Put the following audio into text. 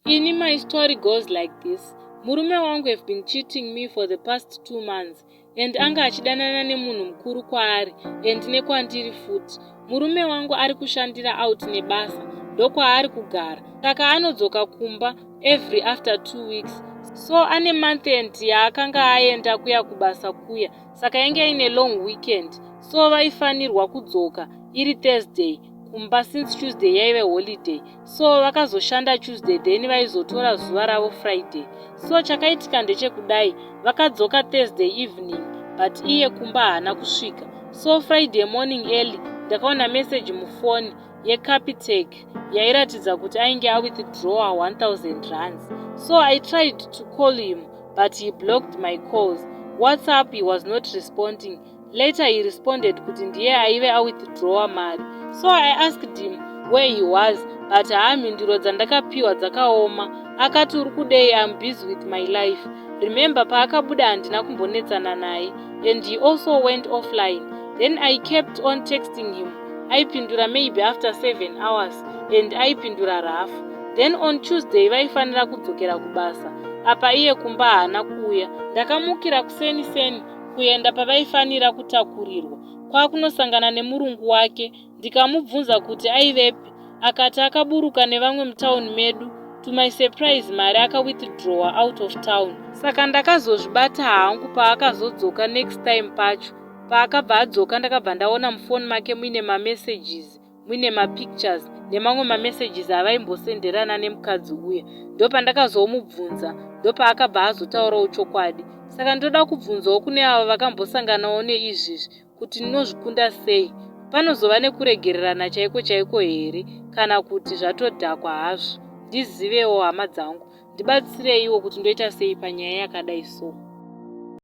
Ini my story goes like this. Murume wangu have been cheating me for the past 2 months and anga achidanana nemunhu mukuru kwaari and nekwandiri futi. Murume wangu ari kushandira out nebasa, ndokwaari kugara, saka anodzoka kumba every after 2 weeks. So ane month end yaakanga aenda kuya kubasa kuya, saka yange ine long weekend, so vaifanirwa kudzoka iri Thursday kumba since Tuesday yaive holiday. So vakazoshanda Tuesday, then vaizotora zuva ravo Friday. So chakaitika ndechekudai: vakadzoka Thursday evening, but iye kumba haana kusvika. So Friday morning early ndakaona meseji mufoni yeCapitec yairatidza kuti ainge awithdrawa 1000 rands. So I tried to call him, but he blocked my calls. WhatsApp, he was not responding. Later he responded kuti ndiye aive awithdrawa mari. So I asked him where he was, but haa, mhinduro dzandakapiwa dzakaoma. Akati, "Uri kudei? Am busy with my life." Remember, paakabuda handina kumbonetsana naye and he also went offline. Then I kept on texting him, aipindura maybe after 7 hours and aipindura rafu. Then on Tuesday vaifanira kudzokera kubasa, apa iye kumba haana kuuya. Ndakamukira kuseni seni kuenda pavaifanira kutakurirwa, kwakunosangana nemurungu wake. Ndikamubvunza kuti aivepi, akati akaburuka nevamwe mutauni medu. To my surprise, mari akawithdrawa out of town. Saka ndakazozvibata hangu paakazodzoka next time pacho. Paakabva adzoka, ndakabva ndaona mufoni make muine mamessages, muine mapictures nemamwe mamessages avaimbosenderana nemukadzi uya. Ndopandakazomubvunza, ndopaakabva azotaurawo chokwadi. Saka ndoda kubvunzawo kune avo vakambosanganawo neizvizvi kuti ndinozvikunda sei? Panozova nekuregererana chaiko chaiko here, kana kuti zvatodhakwa hazvo? Ndizivewo, hama dzangu, ndibatsireiwo kuti ndoita sei panyaya yakadai. So